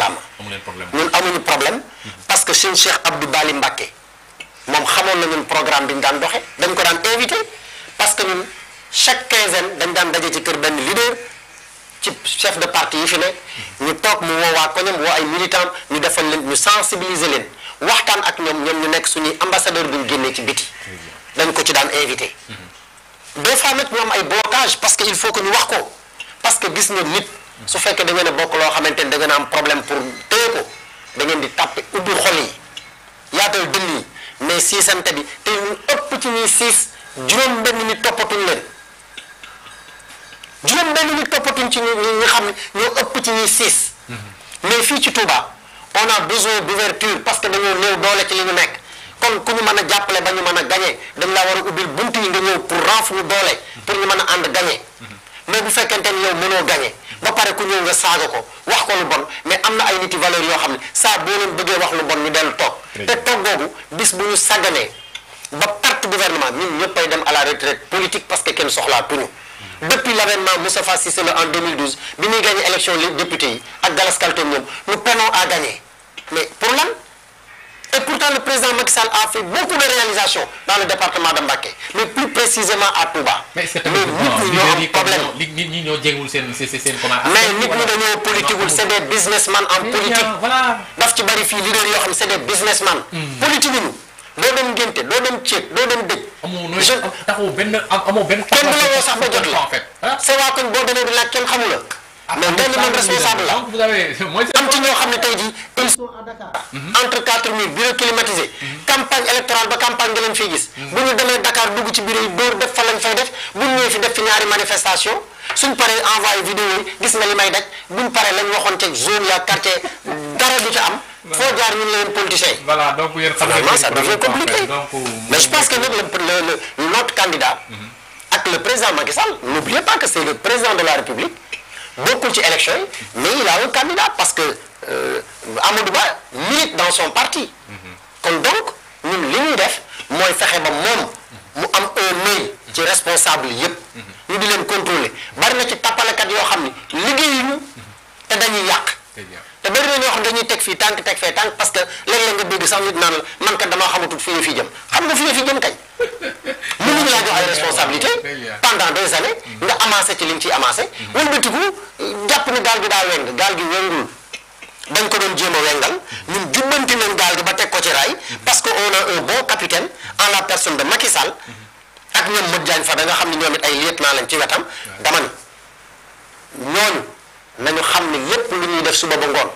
jaaraama. ñun amuñu problème. parce que sëñ Cheikh Abdou Bali Mbacké moom xamoon na ñun programme bi ñu daan doxe dañ ko daan invité parce que ñun chaque quinzaine dañ daan daje ci kër benn leader ci chef de parti yi fi ne ñu toog mu woo waa koñam woo ay militants ñu defal leen ñu sensibiliser leen waxtaan ak ñoom ñu nekk suñuy ambassadeur bu ñu génnee ci biti dañ ko ci daan invité. des fois nag ñu am ay blocage parce que il faut que ñu wax ko parce que gis nga nit su fekkee da ngeen a bokk loo xamante ni da ngeen a am problème pour téye ko da ngeen di tàppe ubbi xol yi yaatal dënn yi mais siisante bi te ñu ëpp ci ñuy siis juróom-benn nit toppatuñ leen juróom-benn nit toppatuñ ci ñi xam ne ñoo ëpp ci ñuy siis mais fii ci Touba on a besoin d'ouverture parce que dañoo néew doole ci li ñu nekk kon ku ñu mën a jàppale ba ñu mën a gagné dañ laa war a ubbil bunt yi nga ñëw pour renflouer doole pour ñu mën a ànd gagné mais bu fekkente ni yow mënoo gagné ba pare ku ñëw nga saaga ko wax ko lu bon mais am na ay niti valeur yoo xam ne saa boo leen bëggee wax lu bon ñu dellu toog te toog googu bis bu ñu sàgganee ba perte gouvernement ñun ñëppay dem à la retraite politique parce que kenn soxlaatuñu depuis l'avènement Moustapha Cissé Lo en 2012 bi muy gagné élection les députés yi ak Galas Kaltoum ñoom nous peinons à gagner mais pour lan et pourtant le président Macky Sall a fait beaucoup de réalisations dans le département de Mbacké mais plus précisément à Touba. mais c'est nit ñi ñoo am problème nit ñi ñoo jéngul seen comment. mais nit ñi dañoo politiqueul c'est des businessmen en politique. voilà daf ci bari fii leader yoo xam c'est des businessmen. politique ñu doo dem ngénte doo dem ceeb doo dem dëj. amoo benn kenn du la woo sax ba jot la. c'est waa koñ boo demee di laaj kenn xamu la. mais benn man responsable la am ci ñoo xam ne tey jii ils sont à Dakar. entre 4000 bureaux climatisés. campagne électorale ba campagne nga leen fiy gis. bu ñu demee Dakar dugg ci bureau yi dóor def fa lañ fay def bu ñu ñëwee fi def fi ñaari manifestation suñ paree envoyé vidéo yi gis nga li may daj buñ paree lañ waxoon ca zone ya quartier dara du ca am. foo jaar ñun la leen politiciens. voilà donc yéen xam vraiment ça devient compliqué. mais je pense que nag notre candidat. ak le président Macky Sall n'oubliez pas que c'est le président de la République. bokkul ci élection yi mais il a un candidat parce que Amadou Ba milite dans son parti. kon donc ñun li ñuy def mooy fexe ba moom mu am un œil ci responsable yépp ñu di leen contrôler bari na ci tappalekat yoo xam ni liggéeyuñu te dañuy yàq. te bari na ñoo xam dañuy teg fii tànk teg fee tànk parce que léeg-léeg nga dégg sax nit naan la man kat damaa xamatul fi ñu fi jëm xam nga fi ñu fi jëm kañ. mënuñu laa jox ay responsabilité pendant des années nga amassé ci li nga ciy amassé wëlbatiku jàpp ni gaal gi daa weng gaal gi wengul dañ ko doon jéem a wengal ñun jubbanti nañ gaal gi ba teg ko ci raay parce que on a un bon capitaine en la personne de Macky Sall ak ñoom Modou Diagne Fada nga xam ne ñoom it ay lieutenant lañ ci wetam dama ni ñooñu nañu xam ne lépp lu ñuy def suba ba ngoon